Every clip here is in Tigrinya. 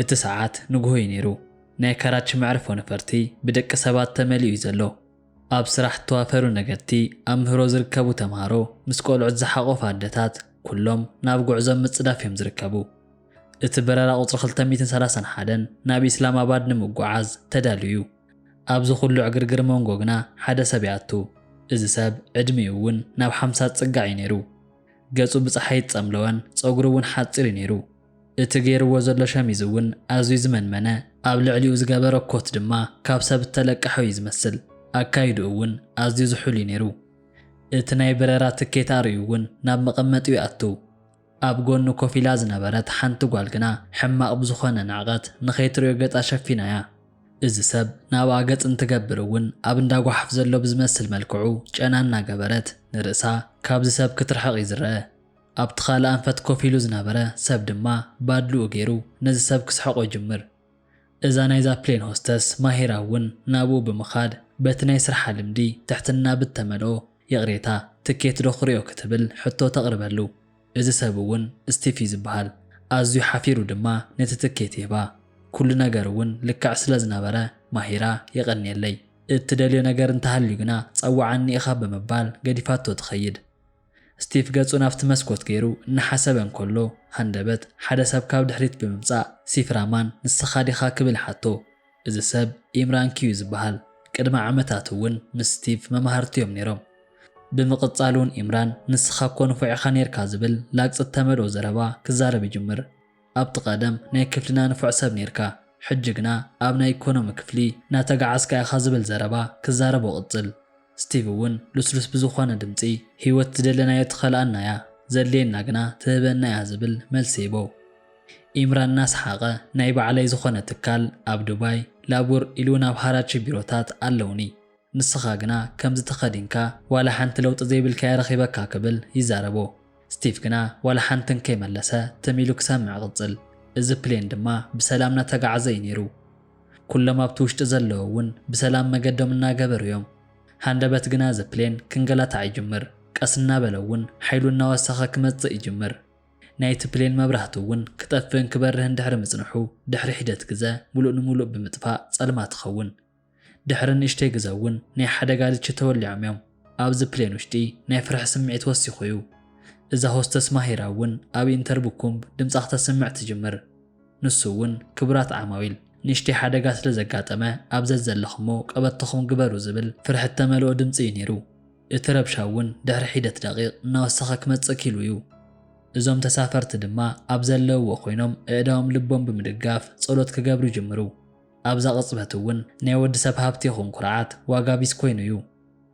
እቲ ሰዓት ንግሆ እዩ ነይሩ። ናይ ካራቺ መዕርፎ ነፈርቲ ብደቂ ሰባት ተመሊኡ እዩ ዘሎ። ኣብ ስራሕ እተዋፈሩ ነገድቲ፣ ኣብ ምህሮ ዝርከቡ ተምሃሮ፣ ምስ ቆልዑት ዝሓቖፉ ኣደታት፣ ኩሎም ናብ ጉዕዞ ምጽዳፍ እዮም ዝርከቡ። እቲ በረራ ቁጽሪ ክልተ ሚእትን ሰላሳን ሓደን ናብ ኢስላማባድ ንምጉዓዝ ተዳልዩ እዩ። ኣብዚ ኩሉ ዕግርግር መንጎ ግና ሓደ ሰብ ይኣቱ። እዚ ሰብ ዕድሚኡ እውን ናብ ሓምሳ ዝጽጋዕ እዩ ነይሩ። ገጹ ብጸሓይ ይጸምለወን ጸጉሩ እውን ሓጺር እዩ ነይሩ። እቲ ገይርዎ ዘሎ ሸሚዝ እውን ኣዝዩ ዝመንመነ፣ ኣብ ልዕሊኡ ዝገበሮ ኮት ድማ ካብ ሰብ እተለቀሐ እዩ ዝመስል። ኣካይድኡ እውን ኣዝዩ ዝሑል እዩ ነይሩ። እቲ ናይ በረራ ትኬት ኣርእዩ እውን ናብ መቐመጢኡ ይኣቱ። ኣብ ጎኑ ኮፍ ኢላ ዝነበረት ሓንቲ ጓል ግና ሕማቕ ብዝኾነ ንዕቐት ንኸይትርእዮ ገጻ ሸፊናያ። እዚ ሰብ ናብኣ ገጽ እንትገብር እውን ኣብ እንዳ ጓሓፍ ዘሎ ብዝመስል መልክዑ ጨና እናገበረት ንርእሳ ካብዚ ሰብ ክትርሕቕ እዩ ዝረአ። ኣብቲ ካልእ ኣንፈት ኮፍ ኢሉ ዝነበረ ሰብ ድማ ባድልኡ ገይሩ ነዚ ሰብ ክስሕቖ ይጅምር። እዛ ናይዛ ፕሌን ሆስተስ ማሂራ እውን ናብኡ ብምኻድ በቲ ናይ ስርሓ ልምዲ ትሕትና ብተመልኦ ይቕሬታ ትኬት ዶ ክርእዮ ክትብል ሕቶ ተቕርበሉ። እዚ ሰብ እውን ስቲፍ እዩ ዝበሃል። ኣዝዩ ሓፊሩ ድማ ነቲ ትኬት ይህባ። ኩሉ ነገር እውን ልክዕ ስለ ዝነበረ ማሂራ የቐንየለይ። እትደልዮ ነገር እንተሃልዩ ግና ጸውዓኒ ኢኻ ብምባል ገዲፋቶ ትኸይድ። ስቲቭ ገጹ ናብቲ መስኮት ገይሩ እናሓሰበ እንከሎ፣ ሃንደበት ሓደ ሰብ ካብ ድሕሪት ብምምጻእ "ሲፍራማን ንስኻ ዲኻ?" ክብል ሓቶ። እዚ ሰብ ኢምራን ኪዩ ዝበሃል። ቅድሚ ዓመታት እውን ምስ ስቲቭ መማህርቲ እዮም ነይሮም። ብምቕጻል እውን ኢምራን "ንስኻ እኮ ንፉዕ ኢኻ ነይርካ" ዝብል ላግጺ እተመልኦ ዘረባ ክዛረብ ይጅምር። ኣብቲ ቀደም ናይ ክፍልና ንፉዕ ሰብ ነይርካ፣ ሕጂ ግና ኣብ ናይ ኢኮኖሚ ክፍሊ እናተጋዓዝካ ኢኻ ዝብል ዘረባ ክዛረቦ ቅጽል። ስቲቭ እውን ልስሉስ ብዝኾነ ድምጺ "ህይወት ዝደለናዮ ትኸልኣና እያ፣ ዘድልየና ግና ትህበና እያ" ዝብል መልሲ ሂቦ። ኢምራን እናሰሓቐ "ናይ ባዕለይ ዝኾነ ትካል ኣብ ዱባይ፣ ላቡር ኢሉ ናብ ሃራቺ ቢሮታት ኣለውኒ። ንስኻ ግና ከምዚ ተኸዲንካ ዋላ ሓንቲ ለውጢ ዘይብልካያ ረኺበካ" ክብል ይዛረቦ። ስቲቭ ግና ዋላ ሓንቲ እንከይመለሰ ትም ኢሉ ክሰምዕ ቅጽል። እዚ ፕሌን ድማ ብሰላም እናተጋዓዘ እዩ ነይሩ። ኩሎም ኣብቲ ውሽጢ ዘለዉ እውን ብሰላም መገዶም እናገበሩ እዮም። ሃንደበት ግና እዚ ፕሌን ክንገላታዕ ይጅምር። ቀስ እናበለ እውን ሓይሉ እናወሰኸ ክመጽእ ይጅምር። ናይቲ ፕሌን መብራህቲ እውን ክጠፍእን ክበርህን ድሕሪ ምጽንሑ፣ ድሕሪ ሒደት ግዘ ምሉእ ንምሉእ ብምጥፋእ ጸልማት ትኸውን። ድሕሪ ንእሽተይ ግዘ እውን ናይ ሓደጋ ድቺ ተወሊዖም እዮም። ኣብዚ ፕሌን ውሽጢ ናይ ፍርሒ ስምዒት ወሲኹ እዩ። እዛ ሆስተስ ማሂራ እውን ኣብ ኢንተርቡኩም ድምጻ ክተስምዕ ትጅምር። ንሱ እውን "ክቡራት ዓማዊል፣ ንእሽተይ ሓደጋ ስለ ዘጋጠመ ኣብ ዘዘለኹሞ ቀበቶኹም ግበሩ" ዝብል ፍርሒ እተመልኦ ድምጺ እዩ ነይሩ። እቲ ረብሻ እውን ድሕሪ ሒደት ደቂቕ እናወሰኸ ክመጽእ ኪሉ እዩ። እዞም ተሳፈርቲ ድማ ኣብ ዘለውዎ ኮይኖም ኣእዳዎም ልቦም ብምድጋፍ ጸሎት ክገብሩ ይጅምሩ። ኣብዛ ቅጽበት እውን ናይ ወዲ ሰብ ሃብቲ ይኹን ኩርዓት ዋጋ ቢስ ኮይኑ እዩ።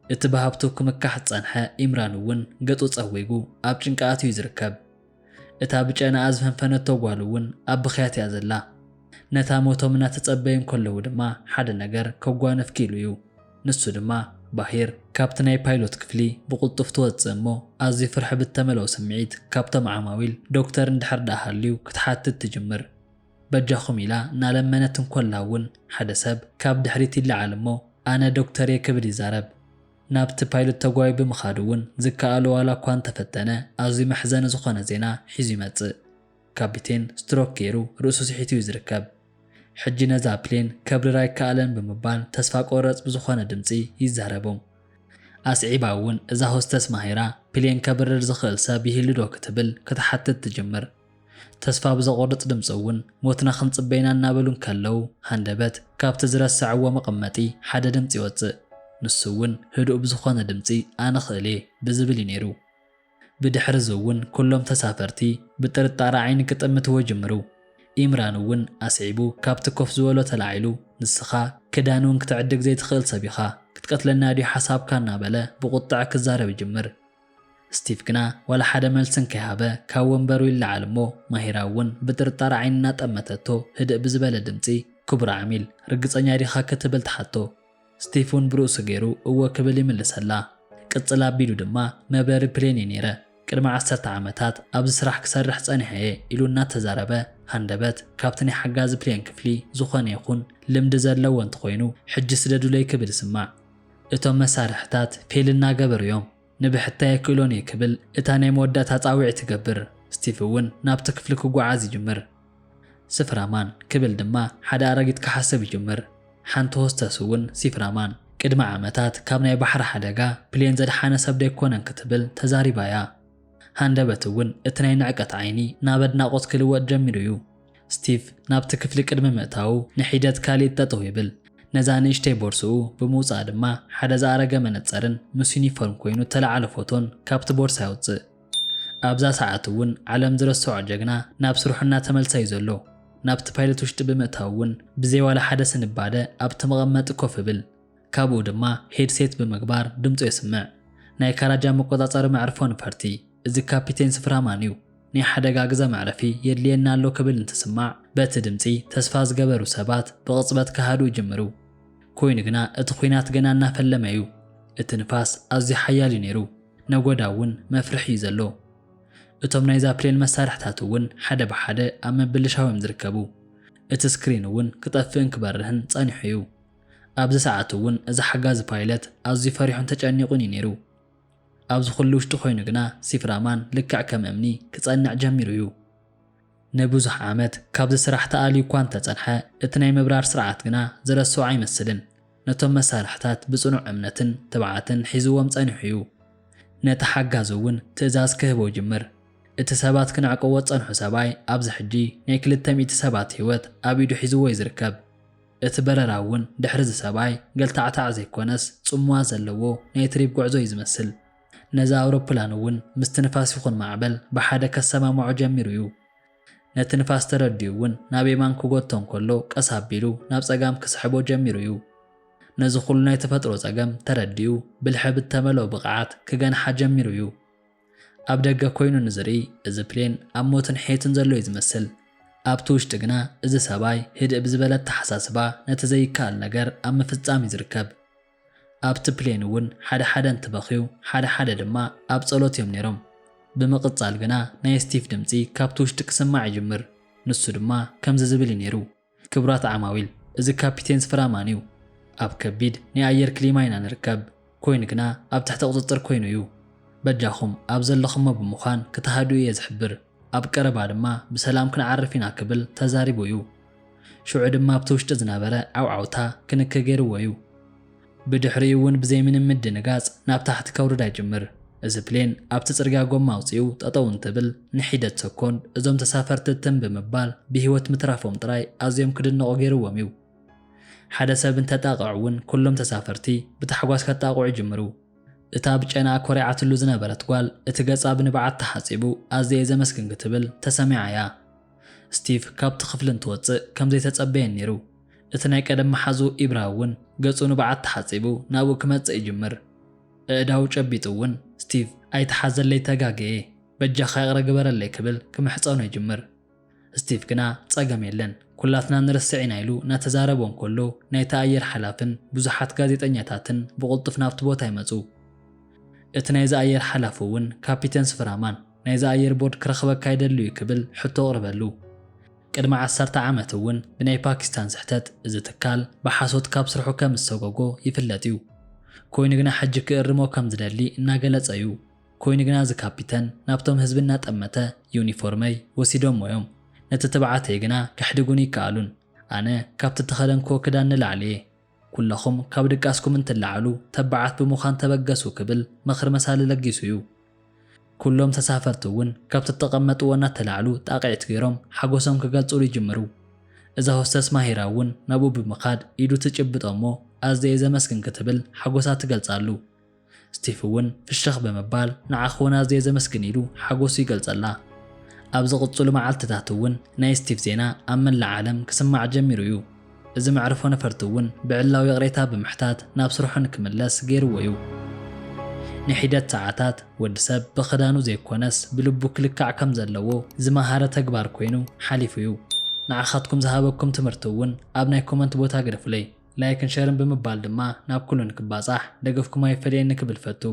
እቲ ብሃብቱ ክምካሕ ዝጸንሐ ኢምራን እውን ገጹ ጸዊጉ ኣብ ጭንቂ ኣትዩ እዩ ዝርከብ። እታ ብጨናኣ ዝፈንፈነቶ ጓሉ እውን ኣብ ብኽያት እያ ዘላ። ነታ ሞቶም እናተጸበዩ እንከለዉ ድማ ሓደ ነገር ከጓንፍ ኪሉ እዩ። ንሱ ድማ ባሂር ካብቲ ናይ ፓይሎት ክፍሊ ብቕልጡፍ ትወጽእ እሞ ኣዝዩ ፍርሒ ብተመልኦ ስምዒት ካብቶም ዓማዊል ዶክተር እንድሕር ደኣ ሃልዩ ክትሓትት ትጅምር። "በጃኹም" ኢላ እናለመነት እንኮላ እውን ሓደ ሰብ ካብ ድሕሪት ይለዓል እሞ "ኣነ ዶክተር እየ" ክብል ይዛረብ። ናብቲ ፓይሎት ተጓዩ ብምኻዱ እውን ዝከኣሎ ዋላ እኳ እንተፈተነ ኣዝዩ መሕዘኒ ዝኾነ ዜና ሒዙ ይመጽእ። ካፒቴን ስትሮክ ገይሩ ርእሱ ስሒቱ እዩ ዝርከብ። ሕጂ ነዛ ፕሌን ከብርር ኣይከኣለን ብምባል ተስፋ ቆረጽ ብዝኾነ ድምጺ ይዛረቦም። ኣስዒባ እውን እዛ ሆስተስ ማሂራ ፕሌን ከብርር ዝኽእል ሰብ ይህሉ ዶ ክትብል ክትሓትት ትጅምር። ተስፋ ብዘቑርጽ ድምጺ እውን "ሞትና ክንጽበ ኢና" እናበሉ እንከለዉ ሃንደበት ካብቲ ዝረሰዕዎ መቐመጢ ሓደ ድምጺ ይወጽእ። ንሱ እውን ህዱእ ብዝኾነ ድምጺ "ኣነ ኽእል እየ" ብዝብል እዩ ነይሩ። ብድሕሪ እዚ እውን ኩሎም ተሳፈርቲ ብጥርጣረ ዓይኒ ክጥምትዎ ይጅምሩ። ኢምራን እውን ኣስዒቡ ካብቲ ኮፍ ዝበሎ ተላዒሉ "ንስኻ ክዳን እውን ክትዕድግ ዘይትኽእል ሰብ ኢኻ፣ ክትቀትለና ድዩ ሓሳብካ?" እናበለ ብቑጥዐ ክዛረብ ይጅምር። ስቲቭ ግና ዋላ ሓደ መልሲ እንከይሃበ ካብ ወንበሩ ይለዓል እሞ ማሂራ እውን ብጥርጣረ ዓይኒ እናጠመተቶ ህድእ ብዝበለ ድምጺ "ክቡር ዓሚል፣ ርግጸኛ ዲኻ?" ክትብል ትሓቶ። ስቲቭ እውን ብርእሱ ገይሩ "እወ" ክብል ይምልሰላ። ቅጽል ኣቢሉ ድማ "መብረሪ ፕሌን እየ ነይረ። ቅድሚ ዓሰርተ ዓመታት ኣብዚ ስራሕ ክሰርሕ ጸኒሐ እየ" ኢሉ እናተዛረበ ሃንደበት ካብቲ ናይ ሓጋዚ ፕሌን ክፍሊ "ዝኾነ ይኹን ልምዲ ዘለዎ እንተኾይኑ ሕጂ ስደዱለይ" ክብል ይስማዕ። እቶም መሳርሕታት ፌል እናገበሩ እዮም። "ንብሕታይ ኣይክእሎን እየ" ክብል እታ ናይ መወዳእታ ጻውዒት ይገብር። ስቲቭ እውን ናብቲ ክፍሊ ክጓዓዝ ይጅምር። ስፍራማን ክብል ድማ ሓደ ኣረጊት ክሓስብ ይጅምር። ሓንቲ ሆስተስ እውን ሲፍራማን ቅድሚ ዓመታት ካብ ናይ ባሕሪ ሓደጋ ፕሌን ዘድሓነ ሰብ ደይኮነን ክትብል ተዛሪባ እያ። ሃንደበት እውን እቲ ናይ ንዕቀት ዓይኒ ናብ ኣድናቖት ክልወጥ ጀሚሩ እዩ። ስቲቭ ናብቲ ክፍሊ ቅድሚ ምእታዉ ንሒደት ካልእ ጠጠው ይብል። ነዛ ንእሽተይ ቦርስኡ ብምውጻእ ድማ ሓደ ዝኣረገ መነጸርን ምስ ዩኒፎርም ኮይኑ እተላዕለ ፎቶን ካብቲ ቦርሳ የውጽእ። ኣብዛ ሰዓት እውን ዓለም ዝረስዖ ጀግና ናብ ስርሑ እናተመልሰ እዩ ዘሎ። ናብቲ ፓይለት ውሽጢ ብምእታው እውን ብዘይ ዋላ ሓደ ስንባደ ኣብቲ መቐመጢ ኮፍ ይብል። ካብኡ ድማ ሄድሴት ብምግባር ድምፁ የስምዕ። ናይ ካራጃ መቆጻጸሪ መዕርፎ ነፈርቲ፣ እዚ ካፒቴን ስፍራማን እዩ። ናይ ሓደጋ ግዘ መዕረፊ የድልየና ኣሎ ክብል እንትስማዕ፣ በቲ ድምፂ ተስፋ ዝገበሩ ሰባት ብቕጽበት ክሃድኡ ይጅምሩ። ኮይኑ ግና እቲ ኲናት ገና እናፈለመ እዩ። እቲ ንፋስ ኣዝዩ ሓያል እዩ ነይሩ። ነጎዳ እውን መፍርሒ እዩ ዘሎ። እቶም ናይዛ ፕሌን መሳርሕታት እውን ሓደ ብሓደ ኣብ ምብልሻው እዮም ዝርከቡ። እቲ ስክሪን እውን ክጠፍእን ክበርህን ጸኒሑ እዩ። ኣብዚ ሰዓት እውን እዚ ሓጋዚ ፓይለት ኣዝዩ ፈሪሑን ተጨኒቑን እዩ ነይሩ። ኣብዚ ኩሉ ውሽጢ ኮይኑ ግና ሲፍራማን ልክዕ ከም እምኒ ክጸንዕ ጀሚሩ እዩ። ንብዙሕ ዓመት ካብዚ ስራሕ ተኣልዩ እኳ እንተጸንሐ፣ እቲ ናይ ምብራር ስርዓት ግና ዝረስዖ ኣይመስልን። ነቶም መሳርሕታት ብጽኑዕ እምነትን ትብዓትን ሒዝዎም ጸኒሑ እዩ። ነቲ ሓጋዚ እውን ትእዛዝ ክህቦ ይጅምር። እቲ ሰባት ክነዕቅዎ ዝጸንሑ ሰብኣይ ኣብዚ ሕጂ ናይ ክልተ ሚእቲ ሰባት ህይወት ኣብ ኢዱ ሒዝዎ እዩ ዝርከብ። እቲ በረራ እውን ድሕሪ እዚ ሰብኣይ ገልታዕታዕ ዘይኮነስ ጽምዋ ዘለዎ ናይ ትሪፕ ጉዕዞ እዩ ዝመስል። ነዛ ኣውሮፕላን እውን ምስቲ ንፋስ ይኹን ማዕበል ብሓደ ከሰማምዖ ጀሚሩ እዩ። ነቲ ንፋስ ተረዲኡ እውን ናብ የማን ክጎቶ እንከሎ ቀስ ኣቢሉ ናብ ጸጋም ክስሕቦ ጀሚሩ እዩ። ነዚ ኩሉ ናይ ተፈጥሮ ጸገም ተረዲኡ ብልሒ ብተመልኦ ብቕዓት ክገንሓ ጀሚሩ እዩ። ኣብ ደገ ኮይኑ ንዝርኢ እዚ ፕሌን ኣብ ሞትን ሕየትን ዘሎ እዩ ዝመስል። ኣብቲ ውሽጢ ግና እዚ ሰብኣይ ህድእ ብዝበለ ኣተሓሳስባ ነቲ ዘይከኣል ነገር ኣብ ምፍጻም እዩ ዝርከብ። ኣብቲ ፕሌን እውን ሓደ ሓደ እንትበኽዩ ሓደ ሓደ ድማ ኣብ ጸሎት እዮም ነይሮም። ብምቕጻል ግና ናይ ስቲቭ ድምጺ ካብቲ ውሽጢ ክስማዕ ይጅምር። ንሱ ድማ ከምዚ ዝብል እዩ ነይሩ። ክቡራት ዓማዊል፣ እዚ ካፒቴን ስፍራማን እዩ። ኣብ ከቢድ ናይ ኣየር ክሊማ ኢና ንርከብ። ኮይኑ ግና ኣብ ትሕቲ ቁጽጽር ኮይኑ እዩ። በጃኹም ኣብ ዘለኹሞ ብምዃን ክትሃድኡ እየ ዝሕብር። ኣብ ቀረባ ድማ ብሰላም ክንዓርፍ ኢና ክብል ተዛሪቡ እዩ። ሽዑ ድማ ኣብቲ ውሽጢ ዝነበረ ዓውዓውታ ክንክ ገይርዎ እዩ። ብድሕሪኡ እውን ብዘይ ምንም ምድንጋጽ ናብ ታሕቲ ከውርዳ ይጅምር። እዚ ፕሌን ኣብቲ ጽርግያ ጎማ ኣውጺኡ ጠጠው እንትብል ንሒደት ሰኮንድ እዞም ተሳፈርቲ ትም ብምባል ብህይወት ምትራፎም ጥራይ ኣዝዮም ክድነቑ ገይርዎም እዩ። ሓደ ሰብ እንተጣቕዕ እውን ኩሎም ተሳፈርቲ ብታሕጓስ ከጣቕዑ ይጅምሩ። እታ ብጨና ኮሪዓትሉ ዝነበረት ጓል እቲ ገጻ ብንብዓት ተሓጺቡ ኣዝየ ዘመስግን ክትብል ተሰሚዓ እያ። ስቲቭ ካብቲ ክፍሊ እንትወጽእ ከም ዘይተጸበየን ነይሩ። እቲ ናይ ቀደም መሓዙ ኢብራ እውን ገጹ ንብዓት ተሓጺቡ ናብኡ ክመጽእ ይጅምር። ኣእዳዉ ጨቢጡ እውን ስቲቭ ኣይትሓዘለይ ተጋግየ በጃኻ ይቕረ ግበረለይ ክብል ክምሕጸኖ ይጅምር። ስቲቭ ግና ጸገም የለን ኩላትና ንርስዕ ኢና ኢሉ እናተዛረቦ እንከሎ ናይቲ ኣየር ሓላፍን ብዙሓት ጋዜጠኛታትን ብቕልጡፍ ናብቲ ቦታ ይመጹ። እቲ ናይዚ ኣየር ሓላፊ እውን ካፒተን ስፍራማን ናይዚ ኣየር ቦርድ ክረኽበካ ይደሊ እዩ ክብል ሕቶ ኣቕርበሉ። ቅድሚ ዓሰርተ ዓመት እውን ብናይ ፓኪስታን ስሕተት እዚ ትካል ብሓሶት ካብ ስርሑ ከም ዝሰጎጎ ይፍለጥ እዩ። ኮይኑ ግና ሕጂ ክእርሞ ከም ዝደሊ እናገለጸ እዩ። ኮይኑ ግና እዚ ካፒተን ናብቶም ህዝቢ እናጠመተ ዩኒፎርመይ ወሲዶሞ እዮም። ነቲ ትብዓተይ ግና ከሕድጉኒ ይከኣሉን። ኣነ ካብቲ ተኸደንክዎ ክዳን ንላዕሊ እየ። ኩለኹም ካብ ድቃስኩም እንትለዓሉ ተባዓት ብምዃን ተበገሱ ክብል ምኽሪ መሳሊ ለጊሱ እዩ። ኩሎም ተሳፈርቲ እውን ካብቲ እተቐመጥዎ እናተላዕሉ ጣቕዒት ገይሮም ሓጎሶም ክገልጹሉ ይጅምሩ። እዛ ሆስተስ ማሂራ እውን ናብኡ ብምኻድ ኢዱ ትጭብጦ እሞ ኣዝየ ዘመስግን ክትብል ሓጎሳ ትገልጻሉ። ስቲፍ እውን ፍሽኽ ብምባል ንዓኹ እውን ኣዝየ ዘመስግን ኢሉ ሓጎሱ ይገልጸላ። ኣብ ዝቕጽሉ መዓልትታት እውን ናይ ስቲፍ ዜና ኣብ መላእ ዓለም ክስማዕ ጀሚሩ እዩ። እዚ መዕርፎ ነፈርቲ እውን ብዕላዊ ይቕሬታ ብምሕታት ናብ ስርሑ ንክምለስ ገይርዎ እዩ። ንሒደት ሰዓታት ወዲ ሰብ ብኽዳኑ ዘይኮነስ ብልቡ ክልካዕ ከም ዘለዎ ዝመሃረ ተግባር ኮይኑ ሓሊፉ እዩ። ንዓኻትኩም ዝሃበኩም ትምህርቲ እውን ኣብ ናይ ኮመንት ቦታ ግደፉለይ። ላይክን ሸርን ብምባል ድማ ናብ ኩሉ ንክባጻሕ ደገፍኩም ኣይፈለየኒ ክብል ፈቱ።